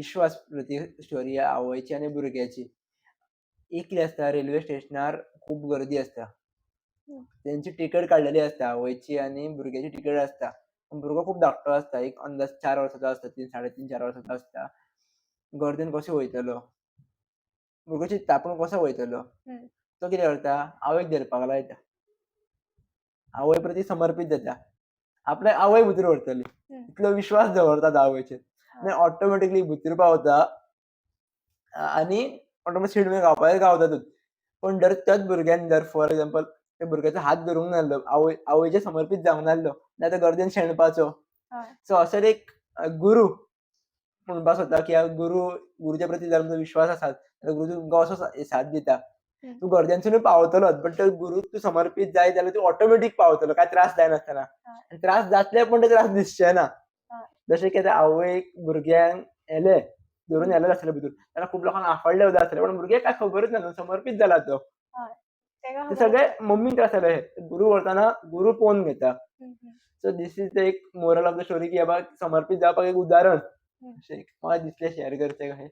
विश्वास प्रती स्टोरी आवयची आनी भुरग्याची. एक कितें आसता, रेल्वे स्टेशनार खूब गर्दी आसता. तेंची टिकेट काडलेली आसता, आवयची आनी भुरग्याची टिकेट आसता. भुरगो खूब धाकटो आसता, एक अंदाज 4 वर्साचो आसता, तीन साडे तीन 4 वर्साचो आसता. गर्देन कसो वयतलो? भुरगो चिंत्ता, आपूण कसो वयतलो? तो कितें करता? आवयक धरपाक लायता. आवय प्रती समर्पीत जाता, आपल्या आवय भितर व्हरतली इतलो विश्वास दवरता तो आवयचेर आनी ऑटोमॅटिकली भितर पावता आनी ऑटोमॅटिक सीट गावपाक गावतातूच. पूण जर त्याच भुरग्यान जर फॉर एग्जाम्पल त्या भुरग्याचो हात धरूंक नासलो, आवय आवयचेर समर्पीत जावंक नासलो जाल्यार तो गर्देन शेणपाचो. सो असो एक गुरू म्हणपाक सोदता की गुरू, गुरुच्या प्रती जर तुमचो विश्वास आसा जाल्यार गुरू तुमकां असो साथ दिता. तूं गर्देनसूनय पावतलोच, बट ते गुरूक तूं समर्पीत जायत जाल्यार तूं ऑटोमॅटीक पावतलो, काय त्रास जायनासतना. आनी त्रास जातले, पूण ते त्रास दिसचे ना. जशें की आतां आवयक भुरग्यांक येले धरून येलेच आसतले भितूर, ताका खूब लोकांक आफडले सुद्दां आसतले, पण भुरग्याक काय खबरूच ना, समर्पीत जाला तो. तेका ते खबर सगळे आसता. मम्मीक त्रास जाले. गुरू व्हरतना गुरू पळोवन घेता. हम्म, हम्म. सो this is एक मोरल ऑफ the story की बाबा, समर्पीत जावपाक एक उदाहरण अशें एक म्हाका दिसलें शेअर करचें कशें.